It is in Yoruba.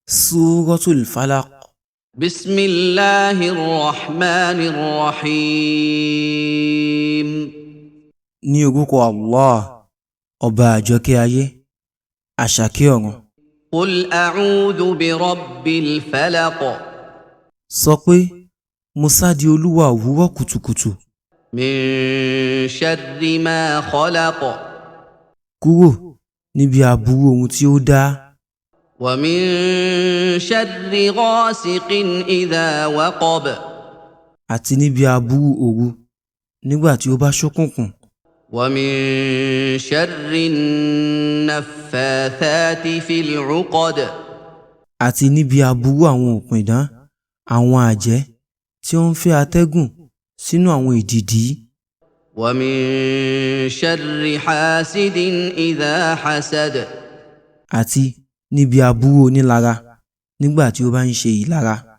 Suratul Falaq. بسم الله الرحمن الرحيم. Ní orúkọ Allah, ọba àjọkẹ́ ayé, àṣàkẹ́ ọ̀run. قل أعوذ برب الفلق. Sọ pé, mo sádi Olúwa òwúrọ̀ kùtùkùtù. من شر ما خلق. Kúrò níbi aburú ohun tí ó dá. ومن شر غاسق إذا وقب. Àti níbi aburú òru nígbà tí ó bá ṣókùnkùn. ومن شر النفاثات في العقد. Àti níbi aburú àwọn òpìdán, àwọn àjẹ́ tí ó ń fẹ́ atẹ́gùn sínú àwọn èdìdì. ومن شر حاسد إذا حسد. Àti níbi aburú onílara nígbà tí ó bá ń ṣe ìlara.